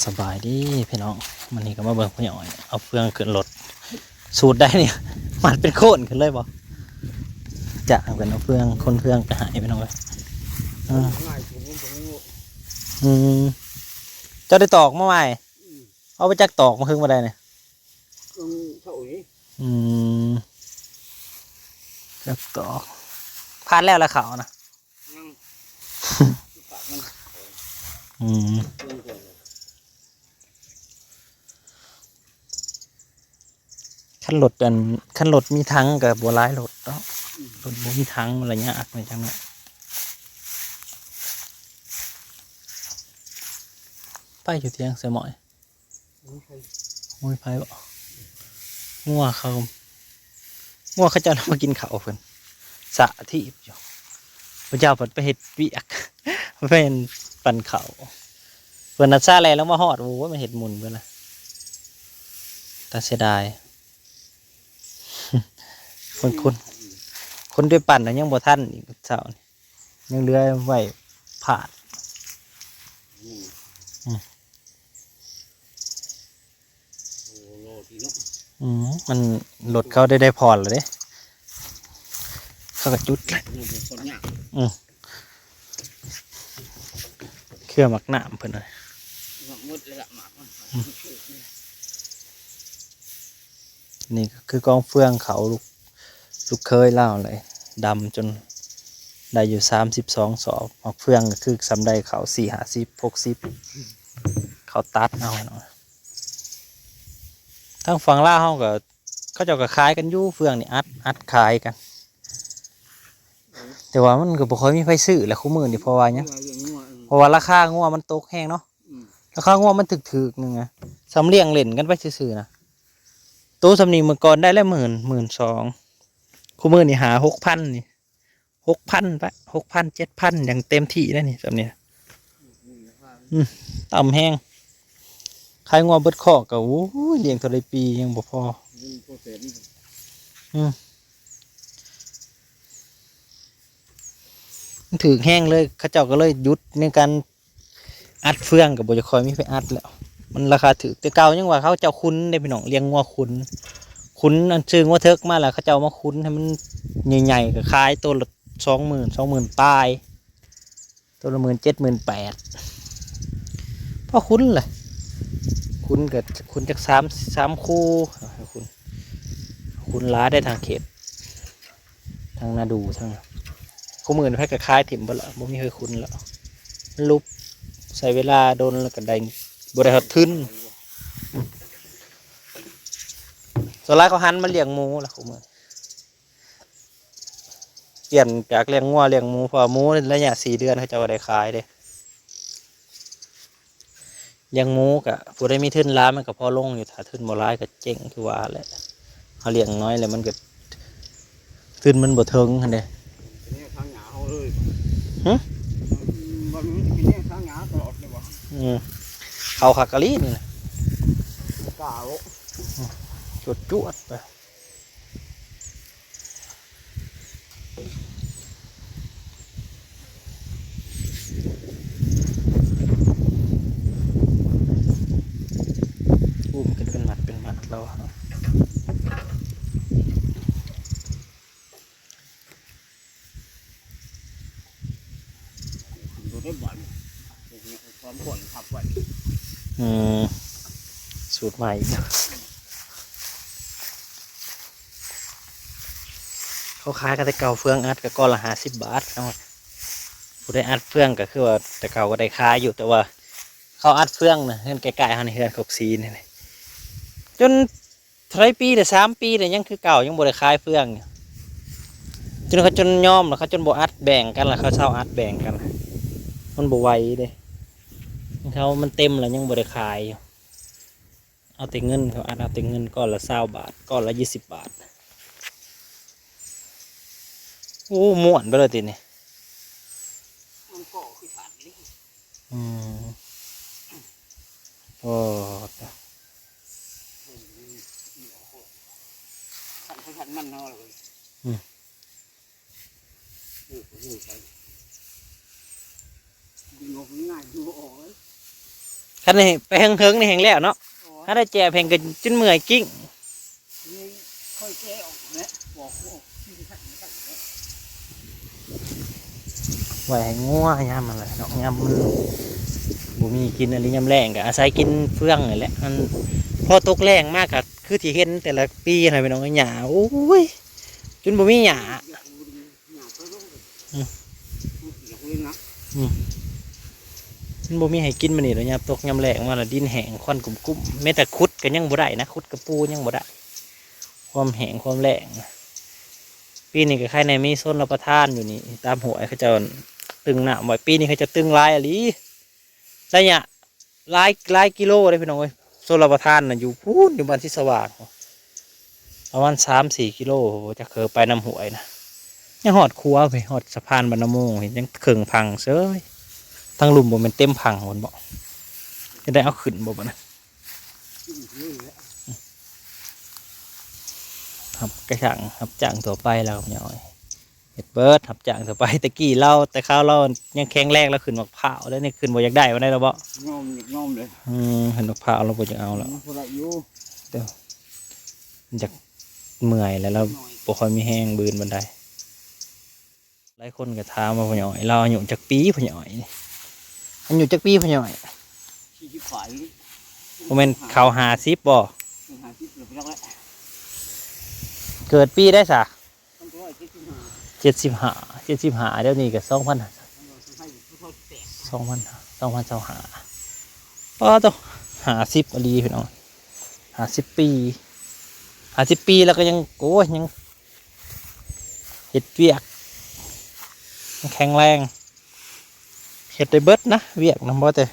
ສະບາຍດີພີ່ນ້ອງ, ມື້ນີ້ກໍມາເບິ່ງພໍ່ໃຫຍ່ອ້ອຍເອົາເຟືອງຂຶ້ນລົດ. ສູດໃດນີ້ ມັດເປັນໂຄນຂຶ້ນເລີຍບໍ່? ຈ້າງເພິ່ນເອົາເຟືອງ ຂົນເຟືອງໄປໃຫ້ພີ່ນ້ອງເອີຍ. ອືມ ອືມ ເຈົ້າໄດ້ຕອກມາໃໝ່? ອືມ ເອົາໄປຈັກຕອກ ມາເຄິ່ງບໍ່ໄດ້ນີ້? ເອີ ເຊົ້ານີ້. ອືມ ຈັກຕອກ ພັນແລ້ວລະເຂົານະ? ຍັງ ອືມ ຄັນລົດອັນ ຄັນລົດມີຖັງກໍບໍ່ຫຼາຍລົດເນາະ. ອືມ ລົດບໍ່ມີຖັງມັນລະຍາກແນວຈັ່ງນັ້ນ. ໄປຢູ່ທຽງໃສ່ໝ້ອຍ. ໂອ້ຍ ໄປ ໂອ້ຍ ໄປບໍ່? ງົວເຂົາ ງົວເຂົາເຈົ້າລະມາກິນເຂົ້າເພິ່ນ ສະຖີບຢູ່. ພະເຈົ້າເພິ່ນໄປເຮັດວຽກ ແມ່ນປັ່ນເຂົ້າ. ເພິ່ນນະຊາແລ່ນລົງມາຮອດ. ໂອ້ຍ ມັນເຮັດໝຸ່ນເບິດລະ ຕາເສຍດາຍ. ເພິ່ນຄົນ ຄົນໄດ້ປັ່ນນະຍັງບໍ່ທັນອີກເຊົ້ານີ້. ຍັງເຫຼືອໄວ້ພາດ. ອືມ ອືມ ໂອ້ ລໍດີເນາະ. ອືມ ມັນ ລົດເຂົາໄດ້ ໄດ້ຜ່ອນແລ້ວເດ້ ເຂົາກໍຈຸດແລ້ວ. ອືມ ເຄື່ອໝາກນ້ຳເພິ່ນນະ ໝາກໝົດແລ້ວລະ ໝາກມັນ. ອືມ ນີ້ກໍຄືກອງເຟືອງເຂົາ ລູກ ລູກເຂີຍລາວແຫຼະ ດຳຈົນໄດ້ຢູ່ສາມສິບສອງສອບ. ໝາກເຟືອງກໍຄືສ່ຳໄດ້ເຂົາສີ່ຫ້າສິບຫົກສິບ ເຂົາຕັດເອົາເນາະ. ທາງຝັ່ງລາວເຮົາກໍ ເຂົາເຈົ້າກໍຂາຍກັນຢູ່ ເຟືອງນີ້ ອັດ ອັດຂາຍກັນ. ແຕ່ວ່າມັນກໍບໍ່ຄ່ອຍມີໃຜຊື້ແຫຼະຄູ່ມື້ນີ້ ເພາະວ່າຫຍັງ? ເພາະວ່າລາຄາງົວມັນຕົກແຮງເນາະ. ອືມ ລາຄາງົວມັນຖືກໆ ໜຶ່ງນະ ສ່ຳລ້ຽງເລ່ນກັນໄປຊື່ໆ ນະ. ໂຕສ່ຳນີ້ເມື່ອກ່ອນໄດ້ແລ້ວໝື່ນ ໝື່ນສອງ ຄູ່ມື້ນີ້ຫາຫົກພັນນີ້ ຫົກພັນປະ ຫົກພັນ ເຈັດພັນ ຢ່າງເຕັມທີ່ແລ້ວນີ້ ສ່ຳນີ້. ອືມ ຕ່ຳແຮງ. ຂາຍງົວເບິດຄອກກໍ ໂອ້ຍ ລ້ຽງເທົ່າໃດປີຍັງບໍ່ພໍ. ອືມ ມັນຖືກແຮງເລີຍ ເຂົາເຈົ້າກໍເລີຍຢຸດໃນການ ອັດເຟືອງກໍບໍ່ຈະຄ່ອຍມີໃຜອັດແລ້ວ ມັນລາຄາຖືກ. ແຕ່ເກົ່າຍັງວ່າເຂົາເຈົ້າຂຸນເດ້ພີ່ນ້ອງ ລ້ຽງງົວຂຸນ ຂຸນອັນຊື້ງົວເຖິກມາແລ້ວ ເຂົາເຈົ້າເອົາມາຂຸນໃຫ້ມັນໃຫຍ່ໆ ກໍຂາຍໂຕລະສອງໝື່ນ ສອງໝື່ນປາຍ ໂຕລະໝື່ນເຈັດ ໝື່ນແປດ ພໍຂຸນແຫຼະ. ຂຸນກໍຂຸນຈັກສາມ ສາມຄູ່ ຂຸນ ຂຸນຫຼາຍໄດ້ທາງເຂດ ທັງນາດູທັງ ຄູ່ມື້ນີ້ໃຜກໍຂາຍຖິ້ມເບິດລະ ບໍ່ມີໃຜຂຸນລະ ມັນຫຼຸບ ໃຊ້ເວລາດົນແລ້ວກໍໄດ້ ບໍ່ໄດ້ຮອດທຶນ. ສ່ວນຫຼາຍເຂົາຫັນມາລ້ຽງໝູລະ ຄູ່ມື້ ປ່ຽນຈາກລ້ຽງງົວລ້ຽງໝູ ເພາະວ່າໝູໄລຍະສີ່ເດືອນເຂົາເຈົ້າກໍໄດ້ຂາຍເດ້. ລ້ຽງໝູກະຜູ້ໃດມີທຶນຫຼາຍມັນກະພໍລົງຢູ່ ຖ້າທຶນບໍ່ຫຼາຍກະເຈັງຄືວ່າແຫຼະ. ເຮົາລ້ຽງນ້ອຍແລ້ວມັນກະ ທຶນມັນບໍ່ເຖິງຫັ້ນເດ້. ກິນແນວທາງຫຍ້າເຮົາເລີຍ. ຫຶ? ມັນ ມັນກິນແນວທາງຫຍ້າຕະຫຼອດເລີຍບໍ່? ອືມ ເຂົ້າຄັກອີ່ຫຼີນີ້ນະ. ກ້າໂລະ. ອືມ ຈວດໆໄປ. ອຸ້ມຂຶ້ນເປັນມັດເປັນມັດແລ້ວ. ບໍ່ໄດ້ບາດນີ້ ເອົາຄວາມຮ້ອນທັບໄວ້. ອືມ ສູດໃໝ່ອີກ. ເຂົາຂາຍກັນແຕ່ເກົ່າ ເຟືອງອັດກໍກ້ອນລະຫ້າສິບບາດເນາະ. ຜູ້ໃດອັດເຟືອງກໍຄືວ່າແຕ່ເກົ່າກໍໄດ້ຂາຍຢູ່ ແຕ່ວ່າເຂົາອັດເຟືອງນະ ເຮືອນໃກ້ໆເຮົານີ້ ເຮືອນຄົກສີນນີ້ ຈົນເທົ່າໃດປີແລ້ວ ສາມປີແລ້ວ ຍັງຄືເກົ່າ ຍັງບໍ່ໄດ້ຂາຍເຟືອງຢູ່. ຈົນເຂົາຈົນຍອມແລ້ວ ເຂົາຈົນບໍ່ອັດແບ່ງກັນລະ ເຂົາເຊົາອັດແບ່ງກັນ ມັນບໍ່ໄຫວເດ້. ເຂົາມັນເຕັມແລ້ວຍັງບໍ່ໄດ້ຂາຍຢູ່. ເອົາແຕ່ເງິນ ເຂົາອັດເອົາແຕ່ເງິນ ກ້ອນລະຊາວບາດ ກ້ອນລະຊາວບາດ. ໂອ້ ມ້ວນໄປເລີຍຕິນີ້. ມັນກໍຄືຖານນີ້. ອືມ ໂອ້ ຄັນ ຄັນມັນເນາະ. ອືມ. ເອີ ເອີ ໄປ ດຶງອອກງ່າຍ ດຶງບໍ່ອອກເລີຍ. ຄັນໄດ້ໄປເທິງໆນີ້ແຮ່ງແລ້ວເນາະ. ໂອ້ຍ ຄັນໄດ້ແຈບແຮ່ງກໍຈົນເມື່ອຍກິ້ງ. ນີ້ຄ່ອຍແກະອອກແຫຼະ ປອກອອກ ໄວ້ໃຫ້ງົວຍາມນັ້ນແຫຼະເນາະ ຍາມມັນບໍ່ມີກິນ. ອັນນີ້ຍາມແລ້ງກໍອາໄສກິນເຟືອງນີ້ແຫຼະ. ມັນພໍຕົກແລ້ງມາກໍຄືທີ່ເຫັນແຕ່ລະປີຫັ້ນແຫຼະ ພີ່ນ້ອງເອີຍ ຫຍ້າ ໂອ້ຍ ຈົນບໍ່ມີຫຍ້າ. ອືມ ອືມ ມັນບໍ່ມີໃຫ້ກິນ ມື້ນີ້ລະຍາມຕົກຍາມແລ້ງມາລະ ດິນແຫ້ງ ຄວັນກຸ້ມໆ ແມ້ແຕ່ຂຸດກໍຍັງບໍ່ໄດ້ນະ ຂຸດກະປູຍັງບໍ່ໄດ້ ຄວາມແຫ້ງຄວາມແລ້ງ. ປີນີ້ກໍໃຄແນ່ມີຊົນລະປະທານຢູ່ນີ້ ຕາມຫ້ວຍເຂົາເຈົ້າຕຶງນ້ຳໄວ້. ປີນີ້ເຂົາເຈົ້າຕຶງຫຼາຍອີ່ຫຼີ ໄລຍະ ຫຼາຍ ຫຼາຍກິໂລເດ້ພີ່ນ້ອງເອີຍ. ຊົນລະປະທານນະຢູ່ພຸ້ນ ຢູ່ບ້ານສີສະຫວ່າງ ປະມານສາມສີ່ກິໂລ ຈັກເຄີໄປນຳຫ້ວຍນະ. ຍັງຮອດຂົວເວີຍ ຮອດສະພານບ້ານນາໂມງ ຍັງເຄິ່ງພັງເສີຍ. ທາງລຸ່ມບໍ່ແມ່ນເຕັມພັງພຸ້ນບໍ? ຈະໄດ້ເອົາຂຶ້ນບໍ່ບາດນະ? ຮັບກະຊ່າງ ຮັບຈ້າງທົ່ວໄປແລ້ວ ເຮັດເບິດ ຮັບຈ້າງທົ່ວໄປ. ແຕ່ກີ້ລາວ ແຕ່ຄາວລາວຍັງແຂງແຮງ ລາວຂຶ້ນໝາກພ້າວ ດຽວນີ້ຂຶ້ນບໍ່ຢາກໄດ້ປານໃດແລ້ວບໍ? ງອມ ງອມເລີຍ. ອືມ ຂຶ້ນໝາກພ້າວລາວບໍ່ຢາກເອົາແລ້ວ. ມັນບໍ່ໄດ້ຢູ່ ເອີ ຢາກເມື່ອຍແລ້ວ ລາວບໍ່ຄ່ອຍມີແຮງບືນປານໃດ. ຫຼາຍຄົນກໍຖາມວ່າ ພໍ່ໃຫຍ່ອ້ອຍລາວອາຍຸຈັກປີ? ພໍ່ໃຫຍ່ອ້ອຍນີ້ອາຍຸຈັກປີ? ພໍ່ໃຫຍ່ອ້ອຍ ສີ່ສິບປາຍ ບໍ່ແມ່ນເຂົ້າຫ້າສິບບໍ? ຫ້າສິບແລ້ວໄປຈັກແລ້ວ. ເກີດປີໃດສະ? ພັນເກົ້າຮ້ອຍເຈັດສິບຫ້າ ເຈັດສິບຫ້າ ເຈັດສິບຫ້າ ດຽວນີ້ກໍສອງພັນ ສອງພັນ ສອງພັນຊາວຫ້າ ປາໂທ້ ຫ້າສິບອີ່ຫຼີພີ່ນ້ອງ ຫ້າສິບປີ ຫ້າສິບປີແລ້ວກໍຍັງ ໂອ້ຍ ຍັງເຮັດວຽກ ຍັງແຂງແຮງ ເຮັດໄດ້ເບິດນະ ວຽກນະ ບໍ່ແຕ່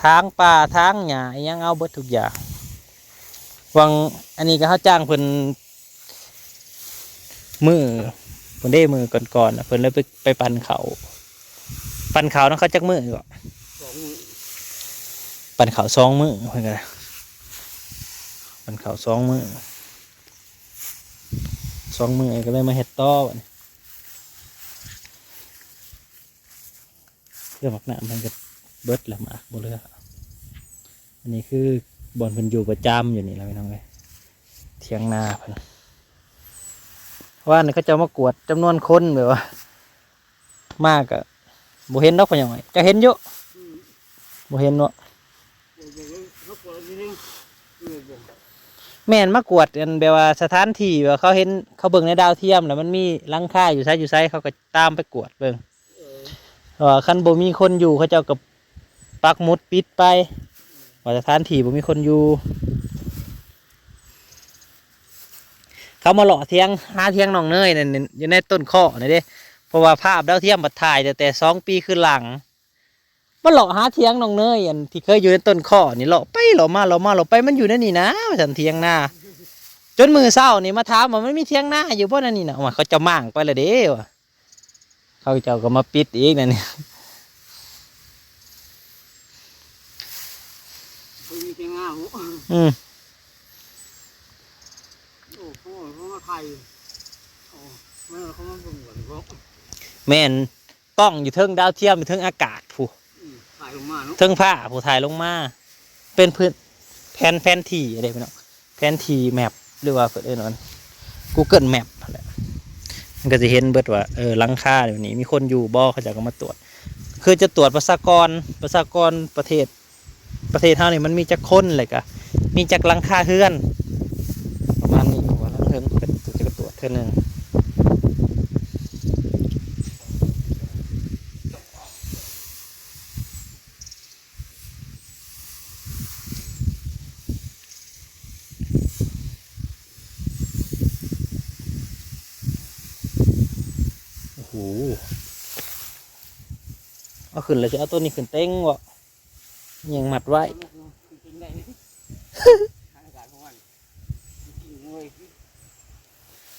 ຖາງປ່າຖາງຫຍ້າອີ່ຫຍັງເອົາເບິດທຸກຢ່າງ. ຫວ່າງອັນນີ້ກໍເຮົາຈ້າງເພິ່ນມື້ພຸ້ນເດ້ ມື້ກ່ອນໆນະ ເພິ່ນເລີຍໄປ ໄປປັ່ນເຂົ້າ ປັ່ນເຂົ້ານຳເຂົາຈັກມື້ເກາະ? ສອງມື້ ປັ່ນເຂົ້າສອງມື້ ເພິ່ນກໍໄດ້ປັ່ນເຂົ້າສອງມື້ ສອງມື້ກໍເລີຍມາເຮັດຕໍ່ບາດນີ້. ເຄືອໝາກນ້ຳມັນກໍເບິດແລ້ວ ໝາກບໍ່ເຫຼືອ. ອັນນີ້ຄືບ່ອນເພິ່ນຢູ່ປະຈຳຢູ່ນີ້ແຫຼະພີ່ນ້ອງເອີຍ ຖຽງນາເພິ່ນ. ວານນີ້ເຂົາເຈົ້າມາກວດຈຳນວນຄົນ ແບບວ່າມາກໍບໍ່ເຫັນດອກ ພໍ່ໃຫຍ່ອ້ອຍ ເຈົ້າເຫັນຢູ່? ອືມ ບໍ່ເຫັນເນາະ. ແມ່ນ ມາກວດ ອັນ ແບບວ່າສະຖານທີ່ ວ່າເຂົາເຫັນ ເຂົາເບິ່ງໃນດາວທຽມ ແລ້ວມັນມີຫຼັງຄາຢູ່ໃສຢູ່ໃສ ເຂົາກໍຕາມໄປກວດເບິ່ງ. ເອີ ເພາະວ່າຄັນບໍ່ມີຄົນຢູ່ ເຂົາເຈົ້າກໍປັກໝຸດປິດໄປ ວ່າສະຖານທີ່ບໍ່ມີຄົນຢູ່. ເຂົາມາເລາະຖຽງ ຫາຖຽງນ້ອງເນີຍນັ້ນ ຢູ່ໃນຕົ້ນຄໍ້ນັ້ນເດ້ ເພາະວ່າພາບດາວທຽມບັດຖ່າຍແຕ່ ແຕ່ສອງປີຄືນຫຼັງ. ມາເລາະຫາຖຽງນ້ອງເນີຍ ອັນທີ່ເຄີຍຢູ່ໃນຕົ້ນຄໍ້ນີ້ ເລາະໄປເລາະມາ ເລາະມາເລາະໄປ ມັນຢູ່ໃນນີ້ນາ ວ່າຊັ້ນ ຖຽງນາ. ຈົນມື້ເຊົ້ານີ້ມາຖາມວ່າ ມັນມີຖຽງນາຢູ່ບໍ່ໃນນີ້ນະ? ວ່າ ເຂົາເຈົ້າມ້າງໄປແລ້ວເດ້ ວ່າ ເຂົາເຈົ້າກໍມາປິດອີກນັ້ນນີ້. ເພິ່ນມີແຕ່ງາມ. ອືມ ໂອ້ໂຫ ເຂົາມາຖ່າຍ ໂອ້ ແມ່ນເຂົາມາເບິ່ງກ່ອນເນາະ. ແມ່ນ ກ້ອງຢູ່ເທິງ ດາວທຽມຢູ່ເທິງອາກາດພຸ້ນ ອືມ ຖ່າຍລົງມາເນາະ ເທິງຟ້າພຸ້ນ ຖ່າຍລົງມາ ເປັນພື້ນ ແຜນ ແຜນທີ່ເດ້ພີ່ນ້ອງ. ແຜນທີ່ແມັບ ຫຼືວ່າເພິ່ນເອີ້ນວ່າ Google Map ຫັ້ນແຫຼະ ມັນກໍຊິເຫັນເບິດວ່າ ເອີ ຫຼັງຄາແບບນີ້ມີຄົນຢູ່ບໍ່ ເຂົາເຈົ້າກໍມາຕວດ ຄືຈະຕວດປະຊາກອນ ປະຊາກອນປະເທດ ປະເທດເຮົານີ້ມັນມີຈັກຄົນ ແລ້ວກໍມີຈັກຫຼັງຄາເຮືອນ ປະມານນີ້ ເພາະວ່າຫຼັງເທິງເພິ່ນກໍຈະກະຕວດເທື່ອໜຶ່ງ. ໂອ້ໂຫ ເອົາຂຶ້ນແລ້ວ ຊິເອົາໂຕນີ້ຂຶ້ນເຕັງບໍ່? ຍັງມັດໄວ້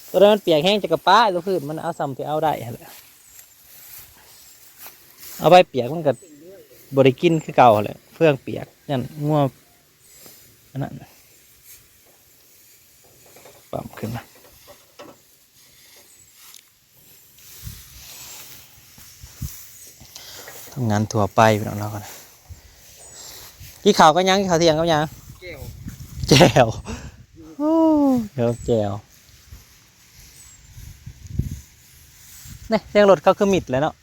ໂຕນັ້ນມັນປຽກແຮງ ຈະກະປະໂຕພື້ນມັນ ເອົາສ່ຳທີ່ເອົາໄດ້ຫັ້ນແຫຼະ. ເອົາໄວ້ປຽກມັນກໍບໍ່ໄດ້ກິນຄືເກົ່າຫັ້ນແຫຼະ ເຟືອງປຽກ ຢ້ານງົວ ອັນນັ້ນ ປ້ຳຂຶ້ນມາ ທຳງານທົ່ວໄປພີ່ນ້ອງ ລາວກໍໄດ້ ກິນເຂົ້າກັບຫຍັງ? ກິນເຂົ້າທ່ຽງກັບຫຍັງ? ແຈ່ວ ແຈ່ວ. ໂອ້ ແຈ່ວ ແຈ່ວ. ນີ້ ສຽງລົດເຂົາຄືມິດແຫຼະເນາະ.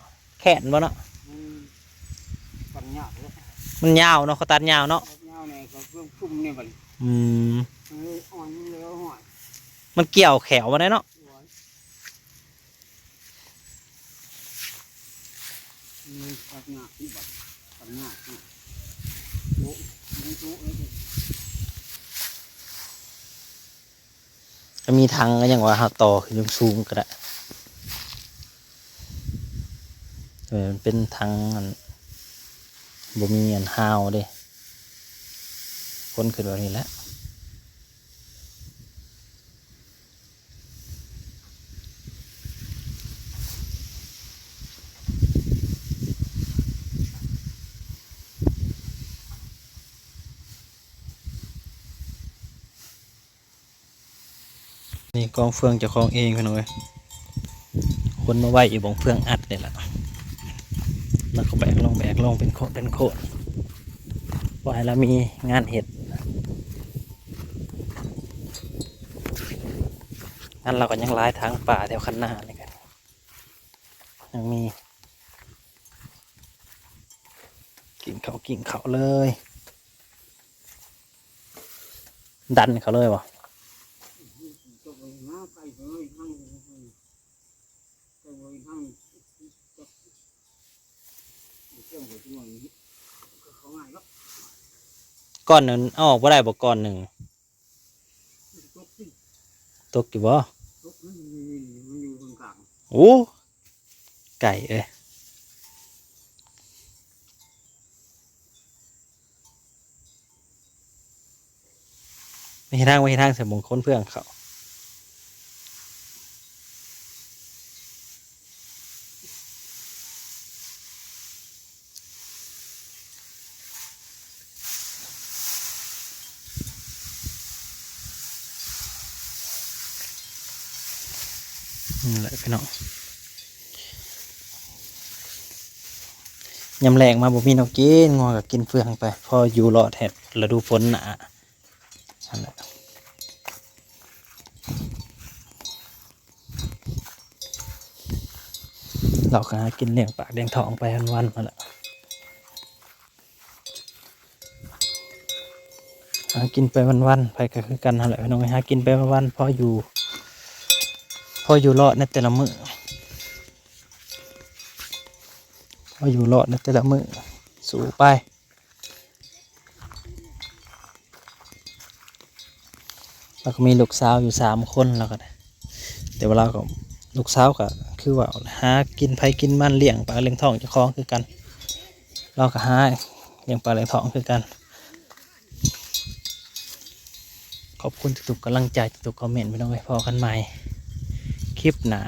ແຂນບໍ່ເນາະ? ມັນຕັດຍາວເດ້ ມັນຍາວເນາະ ເຂົາຕັດຍາວເນາະ ຕັດຍາວແດ່ ກໍເຄື່ອງຊຸມນີ້ບັດນີ້. ອືມ ເອີຍ ອ່ອນແລ້ວ ຫ້ອຍ ມັນກ່ຽວແຂວບໍ່ໄດ້ເນາະ. ໂອ້ຍ ເອີຍ ຕັດຍາກອີກບັດ ຕັດຍາກອີກ ໂອ້ ຍັງຈຸເອີຍ. ກໍມີຖັງກໍຍັງວ່າເຮົາຕໍ່ຂຶ້ນສູງກໍໄດ້ ເອີ ມັນເປັນຖັງອັນ ບໍ່ມີອັນຮາວເດ້ ຄົນຂຶ້ນແບບນີ້ແຫຼະ. ນີ້ກອງເຟືອງເຈົ້າຂອງເອງ ພີ່ນ້ອງເອີຍ ຂົນມາໄວ້ຢູ່ບ່ອນເຟືອງອັດນີ້ແຫຼະ ແລ້ວກໍແບກລົງ ແບກລົງເປັນໂຄນເປັນໂຄນ ບໍ່ໃຫ້ລາວມີງານເຮັດ. ງານລາວກໍຍັງຫຼາຍ ຖາງປ່າແຖວຄັນນານີ້ກໍຍັງມີ ກິນເຂົ້າ ກິນເຂົ້າເລີຍ. ດັນເຂົາເລີຍບໍ່? ກ້ອນໜຶ່ງເອົາອອກບໍ່ໄດ້ບໍ່ ກ້ອນໜຶ່ງ? ຕົກຢູ່ບໍ່? ໂອ້ ໄກ່ເອີຍ. ໄປເຮັດທາງ ໄປເຮັດທາງໃສ່ໝ່ອງຂົນເຟືອງເຂົາ. ນີ້ແຫຼະພີ່ນ້ອງ ຍາມແລ້ງມາບໍ່ມີແນວກິນ ງົວກໍກິນເຟືອງໄປ ພໍຢູ່ລອດແຮດລະດູຝົນໜ້າ. ຫັ້ນແຫຼະ ເຮົາກໍຫາກິນລ້ຽງປາກລ້ຽງທ້ອງໄປວັນໆ ຫັ້ນແຫຼະ ຫາກິນໄປວັນໆ ໃຜກໍຄືກັນຫັ້ນແຫຼະ ພີ່ນ້ອງເອີຍ ຫາກິນໄປວັນໆ ພໍຢູ່ ພໍຢູ່ລອດໃນແຕ່ລະມື້ ພໍຢູ່ລອດໃນແຕ່ລະມື້ ສູ້ໄປ. ລາວກໍມີລູກສາວຢູ່ສາມຄົນ ລາວກໍ ແຕ່ວ່າລາວກໍ ລູກສາວກໍຄືວ່າຫາກິນໃຜກິນມັນ ລ້ຽງປາກລ້ຽງທ້ອງເຈົ້າຂອງຄືກັນ ລາວກໍຫາລ້ຽງປາກລ້ຽງທ້ອງຄືກັນ. ຂອບຄຸນທຸກໆກຳລັງໃຈ ທຸກໆຄອມເມັນ ພີ່ນ້ອງເອີຍ ພໍ້ກັນໃໝ່ຄລິບໜ້າ.